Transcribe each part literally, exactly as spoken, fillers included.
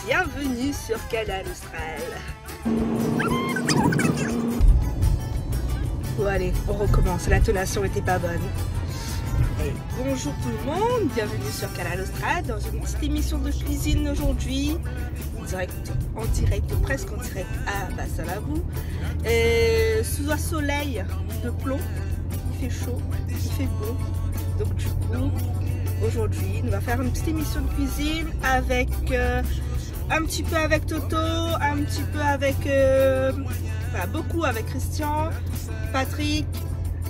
Bienvenue sur Kanal Austral. Bon, allez, on recommence. L'intonation était pas bonne. Et bonjour tout le monde, bienvenue sur Kanal Austral dans une petite émission de cuisine aujourd'hui. En direct, en direct, presque en direct à Basin Labou. Euh, sous un soleil de plomb, il fait chaud, il fait beau. Donc du coup, aujourd'hui, on va faire une petite émission de cuisine avec, euh, un petit peu avec Toto, un petit peu avec, euh, enfin, beaucoup avec Christian, Patrick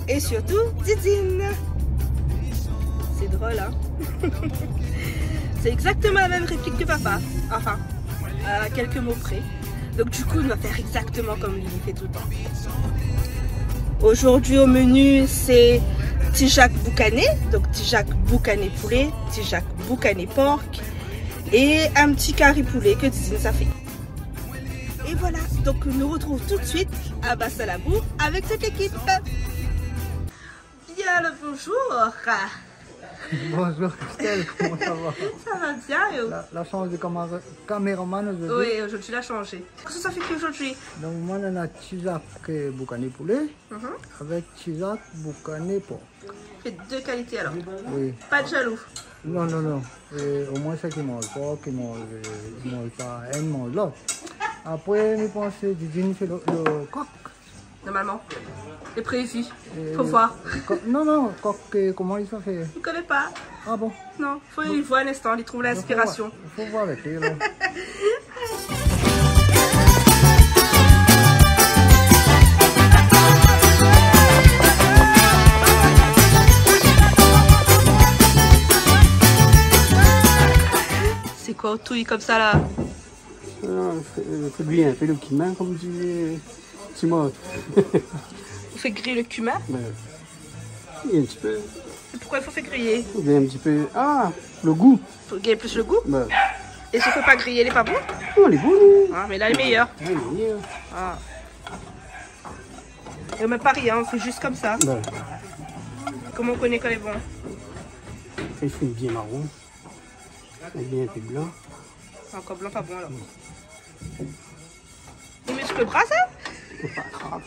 et surtout Didine. C'est drôle, hein ? C'est exactement la même réplique que papa. Enfin, à quelques mots près. Donc du coup, on va faire exactement comme il fait tout le temps. Aujourd'hui au menu, c'est tijak boukané. Donc tijak boukané poulet, tijak boukané porc et un petit cari poulet que Didine sa fé. Et voilà, donc on se retrouve tout de suite à Basin Labou avec toute l'équipe. Bien le bonjour. Bonjour Christelle, comment ça va ? Ça va bien, et vous ? La, la change de camara-, caméraman aujourd'hui. Oui, aujourd'hui, la changé. Kosa sa fé ki aujourd'hui ? Donc, moin, néna tijak, euh, boukané poulet, mhm, avec tijak boukané porc. Fait deux qualités alors. Oui. Pas de jaloux. Non, non, non. Euh, au moins, ceux qui mangent porc, qui mangent, euh, qui mangent pas, un mange l'autre. Après, je pense que Didine fait le, le coq. Normalement. C'est prévu. Faut voir. Ko-, non, non, kok, euh, koman i sa fé ? Mi koné pa. Ah bon ? Non, fo li voi in instan, li trouv linspirasion. Fo voir, fo voir avèk li, la. Sé koi ou touy konmsa, la ? Ah, fé, fé griy in pé lo kimin, konm di, euh, Ti Mor. Ou fé griy lo kimin ? Ben, oui, in ti pé. É poukoué i fo fé griyé ? Oubien in ti pé, ah, lo gou. Fo gingn plis lo gou ? Ben. É si ou fé pa griyé, lé pa bon ? Non, lé bon, li. Ah, mé la, lé méyèr. Ouais, lé méyèr. Ah. É ou mèt pa rien, ou fé zis konmsa. Ben. Koman ou koné kan lé bon ? Fé fine bien maron. Oubien in pé blan. Ankor blan, pa bon, alor. Li mèt sou lo bra, sa ? Pa grav.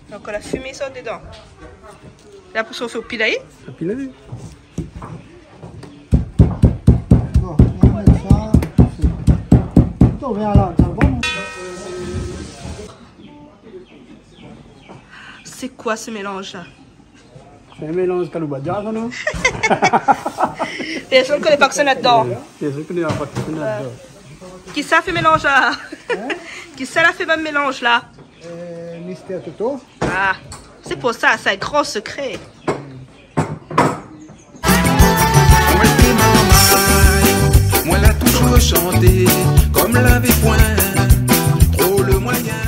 Donk, la fimé i sort dedan. La, pou sa, ou fé o pilav. O pilav. Bon, nou va mèt sa. Atann, vien la, sa va, non ? Sé koi se mélanz la ? Sé in mélanz kaloubadia, sa, non ? Pèrsone i koné pa kosa néna ladan. Pèrsone i koné pa kosa néna ladan. Kisa la fé mélanz la ? Hein ? Kisa la fé bann mélanz la ? Euh, Mister Toto. Ah, sé pou sa, sé in gran sekré. Moin té marmay, moin la touzour shanté, konm lavé poin tro lo moiyin.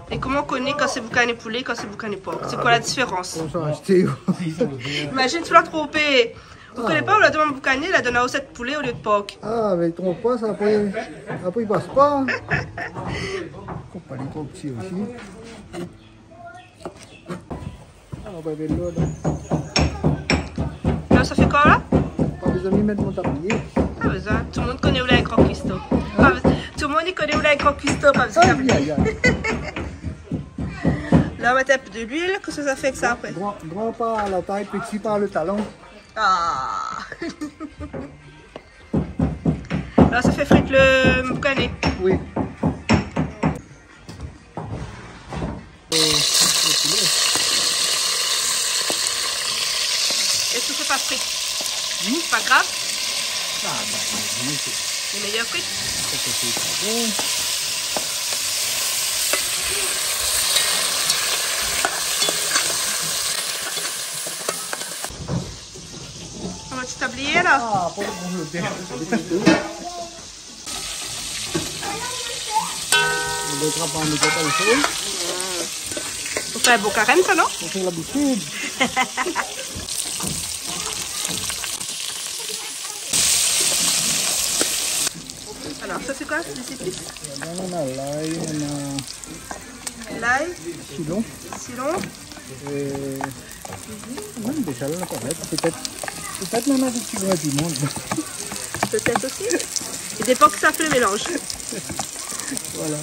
É koman ou koné kan sé boukané poulé, kan sé boukané pork ? Sé koi la diférans ? Konmsa, ashté. Imazine, si ou la tronpé. Ou koné pa, ou la domann boukané, la donn aou sèt poulé olié de pork. Ah, mé tronp pa, sa, apré, apré, i pas pa. Koup pa lé tro pti osi. Ah, nou va mèt lod. La, sa fé koi, la ? Pa bezoin mèt mon tablié. Pa bezoin. Tout lo moun i koné ou lé in gran kuisto. Hein ? Pa bezoin. Tout lo moun i koné ou lé in gran kuisto, pa bezoin tablié. Ay, ay, ay. La, nou va mèt in pé de luil. Kosa sa fé èk sa, apré ? Gran, gran par la tay, pti par lo talon. Ah. La, sa fé frir lo boukané. Oui. Euh, lo poulé. É si ou fé pa frir ? Hmm ? Pa grav ? Ah, ben, non, non, sé... Lé méyèr frir. Sa, sé pa bon. Ou va ti tablié, la ? Ah, pou lo bon, lo bien. Lo trap, nou mèt pa lo fé. Pou fé in bon karèm, sa, non ? Pou fé labitid. Alor, sa, sé koi, sé zépis ? Ladan, nou na lay, nou na... Lay. Silon. Silon. Euh, Mèm déza la, pétèt, pétèt, pétèt mèm avèk ti grin piman. Pétèt osi. I dépan kosa i fé lo mélanz. Voilà.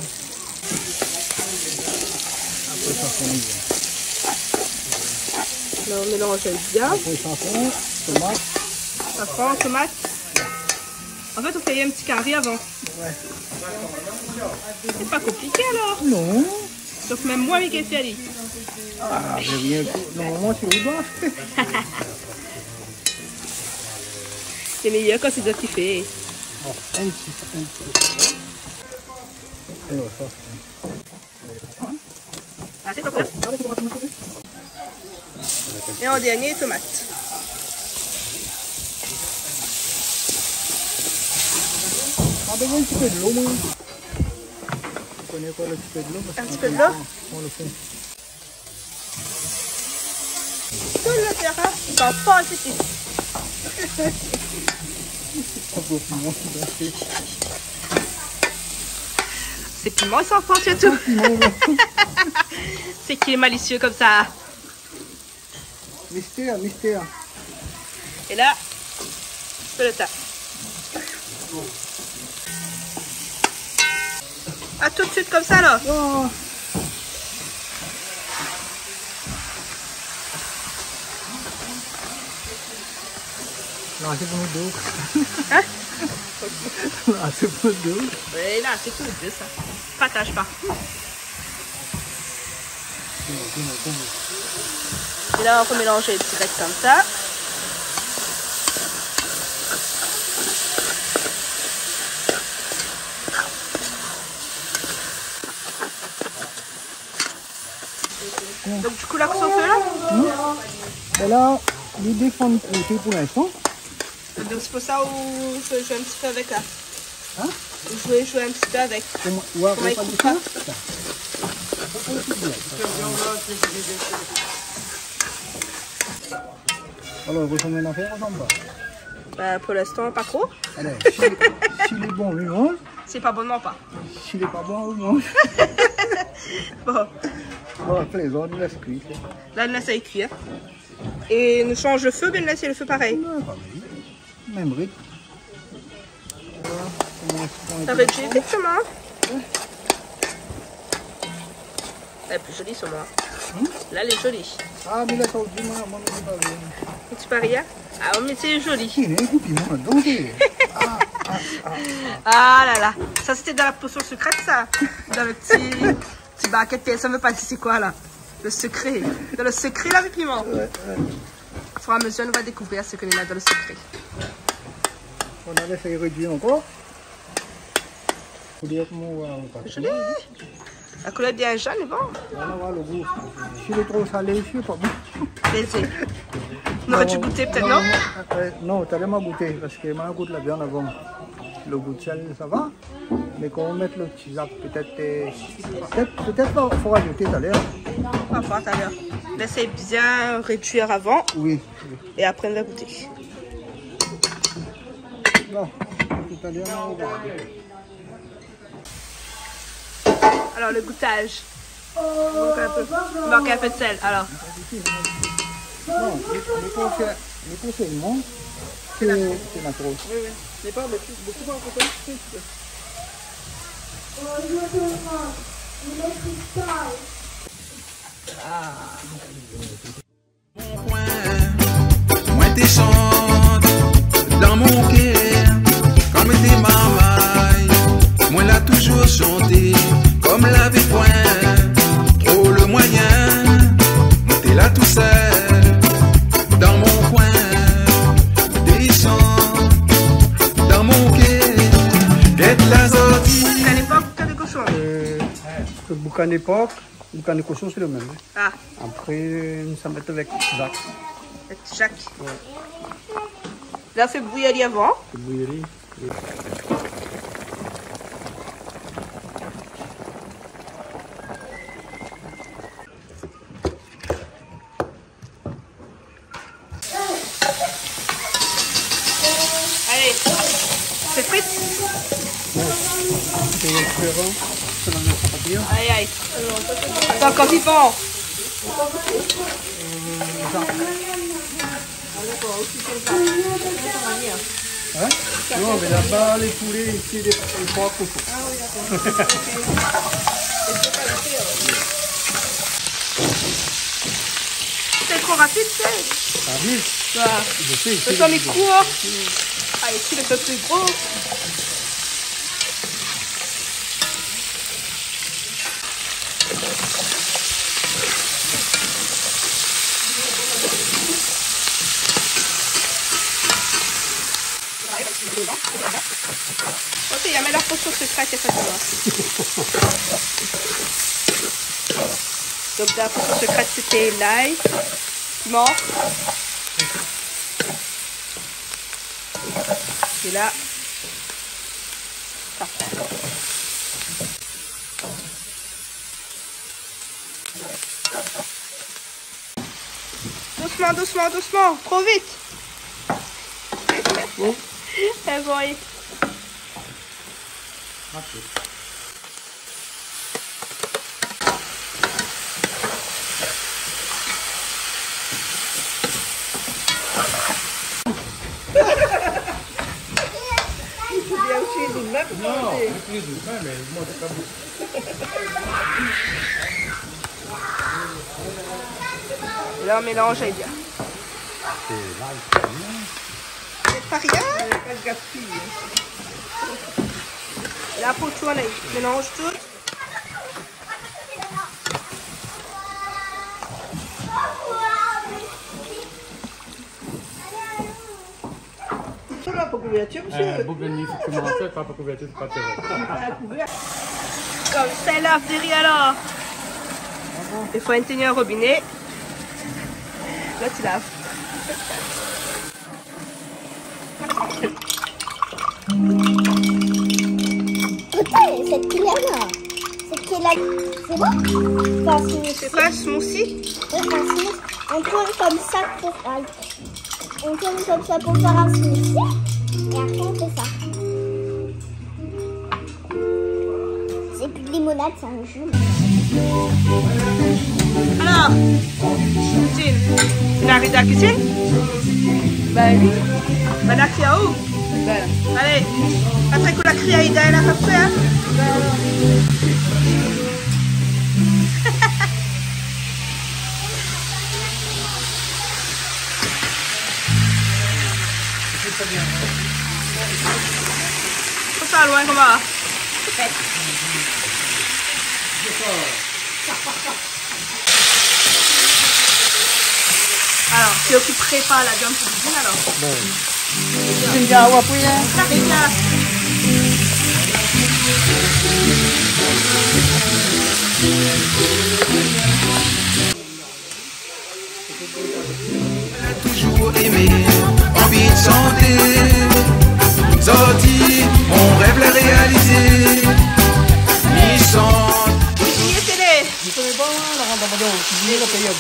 Apré, sa fon bien. La, nou mélanz bien. Apré, sa fon, tomat. Sa fon, tomat. An fèt, ou fé in ti kari avan. Ouais. Sé pa konpliké, alor. Non. Donk, mèm moin, mi gingn fé ali. Ah, mé bien, normalman, sé ou i doi. Sé méyèr kan sé zot ki fé. Bon, in ti, in ti. Alor, sa, sé É an dèrnié, tomat. Ah, bezoin in ti pé dolo, moin. Ou koné koi, lo ti pé dolo, parske in ti pé dolo ? Pran lo fon. Tout lo térin, sa pa sifizan. Sé piman, sa, sirtou. Piman, non. Sé ki lé malisié konmsa ? Mistèr, mistèr. É la, sé lo ta. Ah, tout suit konmsa, la ? Oh. Non, sé pou nou dé. Hein ? Non, sé pou nou dé. Oui, la, sé pou nou dé, sa. Partaj pa. É la, nou va mélanz dirèk konmsa. Donk, di kou, la, kousa ou fé la ? Hmm. É la, li défann, euh, pou linstan. Donk, sé pou sa ou fé zoué in ti pé avèk la. Hein ? Zoué, zoué in ti pé avèk. Koman, ouais, koman i koup pa ? Alor, ou koné in afèr, ou koné pa ? Bah, pou linstan, pa tro. Alor, si, si lé bon, li manz. Si lé pa bon, non, pa. Si lé pa bon, ou manz. Bon. Bon, plézan, nou lès kui. La, nou lès ali kui, hein. É nou sanz lo fé, oubien nou lès lo fé parèy ? Non, pa mèm. Mèm rit. Voilà, koman, koman i fé. Sa rédui vit, koman ? Ouais. Lé pli zoli, sa, moin. Hmm ? La, lé zoli. Ah, mé la, sa, ou di, moin, moin, mi di pa rien. Ou di pa rien ? Ah, mé sé zoli. Ki néna in gou piman ladan, sé. Ah, ah, ah, ah. Ah la la. Sa, sété dan la posion sekrèt, sa. Dan lo ti, ti bakèt, pèrsone i vé pa di sé koi, la. Lo sekré. Dan lo sekré, la, lo piman. Ouais, ouais. Au fur et à mesure, nou va dékouvrir sak néna dan lo sekré. Nou va lès ali rédui ankor. Fo dir ke mon, euh, pa zoli. La koulèr bien zone, lé bon. Ah, nou va oir lo gou. Si lé tro salé isi, lé pa bon. Dézé. Nou noré di gouté, pétèt, non ? Non, non, euh, non, talèr ma gouté, parske ma gout la viann avan. Lo gou d'sèl, sa va. Mé kan ou mèt lo ti zak, pétèt, euh, pétèt, pétèt fo, fo rajouté talèr. Fo voir talèr. Lès bien rédui avan. Oui, oui. É apré, nou va gouté. Bon, talèr, nou va gouté. Alor, lo goutaz. Mank in pé, mank in pé d'sèl, alor. Non, mé, mé pou fé, mé pou fé, non, sé, sé la tro. Oui, oui. Mé pa, mé bokou, pa bokou. Ah. Mon koin, moin té shant dan mon kèr, kan moin té marmay, moin la touzour shanté, kom lavé poin tro lo moiyin, moin té la tousèl dan mon koin, moin té shant dan mon kèr, gèt la zordi. Boukané pork, boukané koshon ? Euh, boukané pork. Boukané koshon, sé lo mèm, hein. Ah. Apré, sa i mèt avèk zak. Avèk zak. Ouais. La, fé bouyi ali avan. Fé bouyi ali. Alé, sé frit. Ouais. Sé in pé avan, sa va mèt sa pa bien. Ay, ay. Atann, kan i fon. Hein ? Non, mais là-bas, les poulets, ici, les, les trois cochons. Ah oui, d'accord. C'est trop rapide, tu sais. Ah oui. Voilà. Je sais, ici, le temps, il court. Ah, ici, le peuple est gros. Ok, il y a la potion secrète, c'est ça, ça va. Donc, la potion secrète, c'était l'ail, piment. Et là, ça prend. Doucement, doucement, doucement, trop vite. Bon. Eh boy. Ok. Non, mais moi, c'est pas bon. Là, on mélange, eh bien. C'est pas rien. La potion, là, on mélange tout. Sa la pou kouvertir, mésyé. Euh, bout de nuit, si tu manges ça, pas pour couverture, c'est pas terrible. Konmsa i lav dèrièr la. I fo étinn in robiné. La, ti lav. Ékout, sèt koulèr la. Sèt koulèr la. C'est bon ? Pain smoothie. C'est pas smoothie ? Oui, pain smoothie. On tourne comme ça pour, euh, on tourne comme ça pour faire un smoothie. Et après, on fait ça. C'est plus de limonade, c'est un jus. Alors, Tine, ou la ariv la kuizine ? Ben oui. Ben, la krié aou ? Ben. Alé, Patrick, ou la krié Aïda, èl la fé, hein ? Ben. Sa loin, koman ? Alors, c'est eux qui préparent la viande pour cuisine, alors ? Ben, c'est bien, ouais, puis, hein. Ça fait bien. Toujours aimé, envie de chanter. Zordi, mon rêve l'a réalisé. Mi chante. Cuisinier télé. Je connais pas, moi, la rente d'abandon. Cuisinier la période.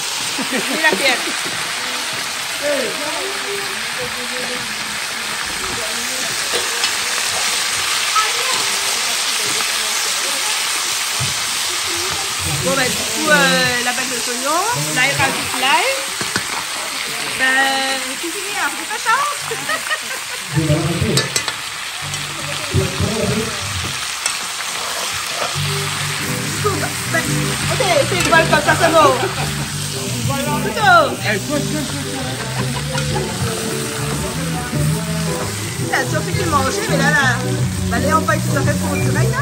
Cuisinier la période. Bon, ben, du coup, euh, là, ben, les oignons, là, il rajoute l'ail. Ben, cuisinier, on fait pas ça. Ben, ok, c'est bon, comme ça, c'est bon. Voilà, plutôt. Sa, Sophie ki manz, mé la, la, ba, lé anvoy tout afèr pou dirèk, la.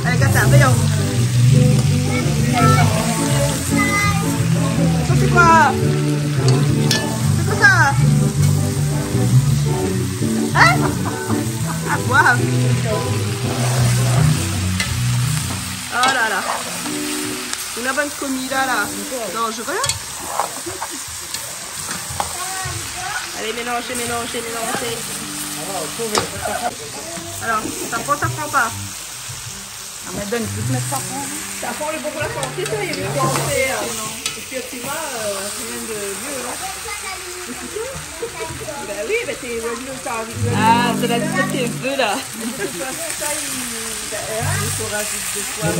Alé, gard sa, voyons. Sa, sé koi ? Sé koi sa ? Hein ? Ah, waouh. Oh là là. Ou na bann komi la, la. Danzéré. Alé, mélanzé, mélanzé, mélanzé. Alor, sa pran, sa pran pa ? Ah, mé donn tout, mé sa pran. Sa pran le bon pou la santé, sa, i lé bien fé, hein. Éfèktivman, euh, rien de mieux, hein. Ben oui, ben, t'es revenu au service. Ah, c'est la petite qui veut, là. De toute façon, ça, il, ben, hein, il faut rajouter deux fois.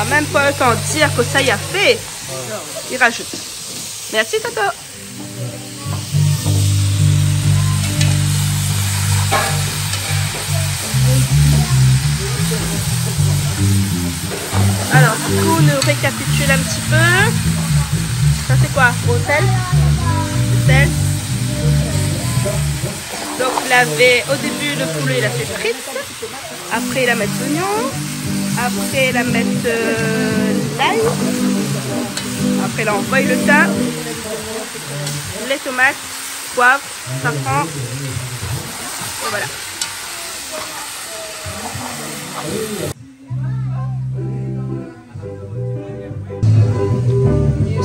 Mèm pa le tan dir kosa li la fé, li rajout. Mèrsi, Toto. Alors, du coup, on récapitule un petit peu. Ça, c'est quoi ? Gros sel ? Du sel. Donc, lavé au début, le poulet, il a fait frites. Apré, la mèt zoignon. Apré, la mèt, euh, lay. Apré, la anvoy le tin, les tomates, poivre, safran. Et voilà.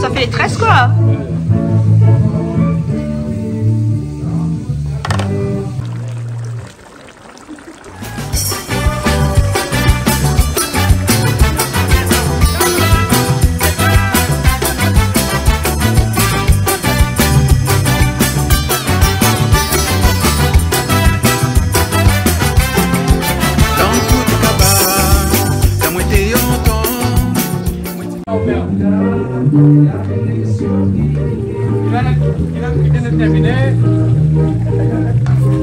Sa fé les tresses, quoi. Dan tout kaba, kan moin té antann. Li va, li va, li vien de terminer.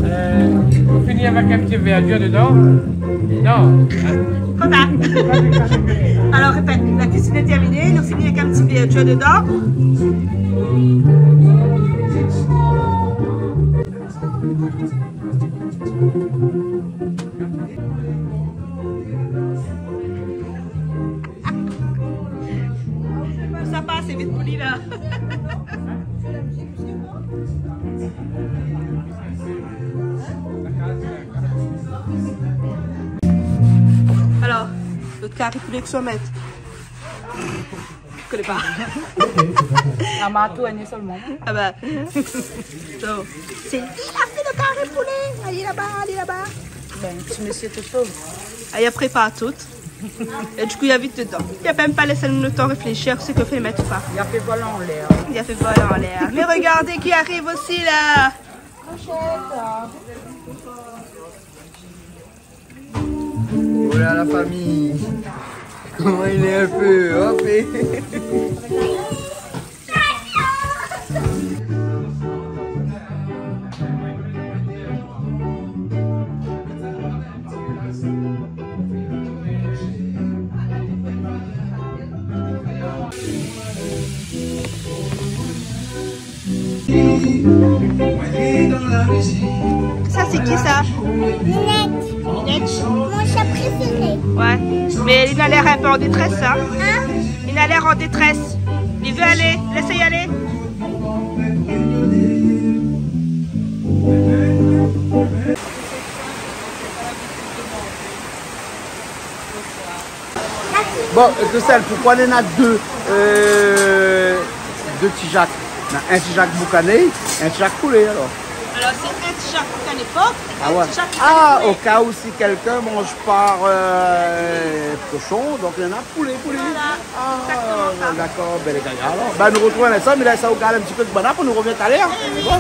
Euh, on finit avec un petit verre d'yeux dedans. Non. Konmsa. Alors, répète, la cuisine est terminée, on finit avec un petit verre d'yeux dedans. Sa pas asé vit pou li la. Alors, le kari poulé ke sa mèt. Je connais pas. Ah, ma tourné seulement. Ah bah. So, c'est lui qui a fait le carré poulet. Allez là-bas, allez là-bas. Ben, ti mésyé Toto. Ah, il a préparé tout. Et du coup, il a vite dedans. Il a même pas laissé le temps réfléchir ce que fait mettre ou pas. Il a fait vol en l'air. Il a fait vol en l'air. Mais regardez qui arrive aussi là. Oh là, la famille. Comment il est un peu, hop, et Ça, c'est qui, ça ? Ninette. Ninette. Mon chat préféré. Ouais. Mais il a l'air un peu en détresse, hein ? Hein ? Il a l'air en détresse. Il veut aller. Laisse-le aller. Bon, euh, Christelle, poukoué néna dé, euh, dé ti jak ? Na in ti jak boukané, in ti jak poulé, alor ? Alors, c'est un petit jak boucané porc, ah ouais, un petit jak boucané poulet. Ah, au cas où si quelqu'un mange pas, euh, cochon, donc il y en a poulet, poulet. Voilà. Ah, exactement ça. D'accord, bèl é gayar, alor. Ben, nou retrouv in instan, mé la, sa ou gard in ti pé de banane, nou revien talèr. Bon.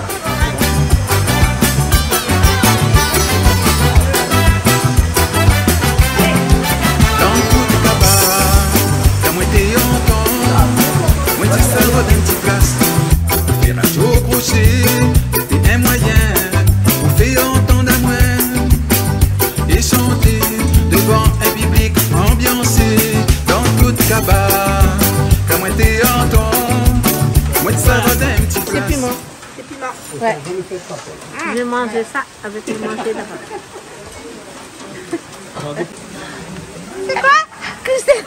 Dan tout kaba, kan moin té antann, moin té sa rod in ti plas. Fé radio kroshé, té in moiyin pou fé antann amoin. É shanté devan in piblik anbiansé dan tout kaba. Kan moin té antann, moin té sa rod in ti plas. C'est piment. C'est piment. Ouais. Je vais manger ça avec le manger là-bas. C'est quoi ? Christelle.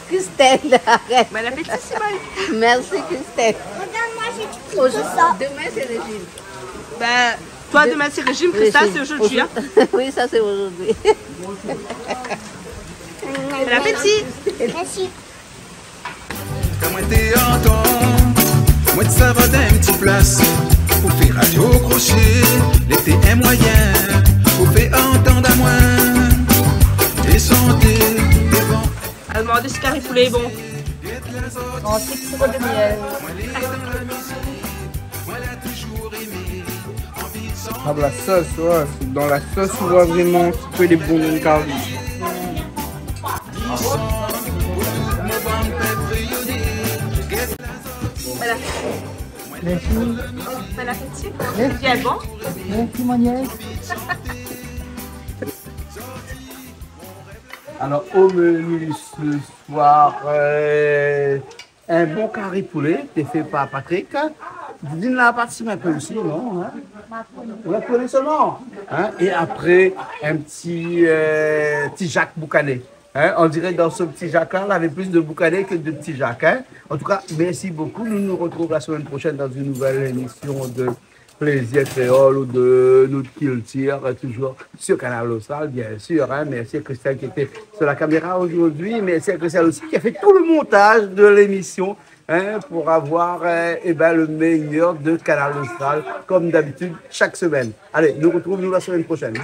Christelle, arrête. Bon appétit, Simone. Merci, Christelle. Regarde, moi, j'ai du tricot. Aujourd'hui, demain, c'est régime. Ben, toi, de-, demain, c'est régime, Christelle, régime, c'est aujourd'hui, hein. Oui, ça, c'est aujourd'hui. Bon appétit. Merci. Kan moin té antann, moin té sa rod in ti plas pou fé radio kroshé. Lété in moiyin pou fé antann amoin. É shanté devan. Almand, isi kari poulé lé bon. Oh, sé ki siro de miel. Ah, la sauce, ouais, c'est dans la sauce qu'on voit vraiment que les bons caries. Merci. Bon appétit. Merci. Bien bon. Merci, mon nièce. Alors, au menu ce soir, euh, un bon cari poulet, été fait par Patrick. Didine la partisip in pé osi, non, hein ? Ou la koné solman, hein ? Et après, un petit, euh, petit Jacques boucané. Hein, on dirait dans ce petit Jacques-là, il y avait plus de boucané que de petit Jacques, hein. En tout cas, merci beaucoup. Nous nous retrouvons la semaine prochaine dans une nouvelle émission de Plaisir Créole ou de Nout Kiltir, euh, toujours sur Kanal Austral, bien sûr, hein. Merci à Christelle qui était sur la caméra aujourd'hui. Merci à Christelle aussi qui a fait tout le montage de l'émission, hein, pour avoir, euh, eh ben, le meilleur de Kanal Austral, comme d'habitude, chaque semaine. Allez, nous retrouvons la semaine prochaine.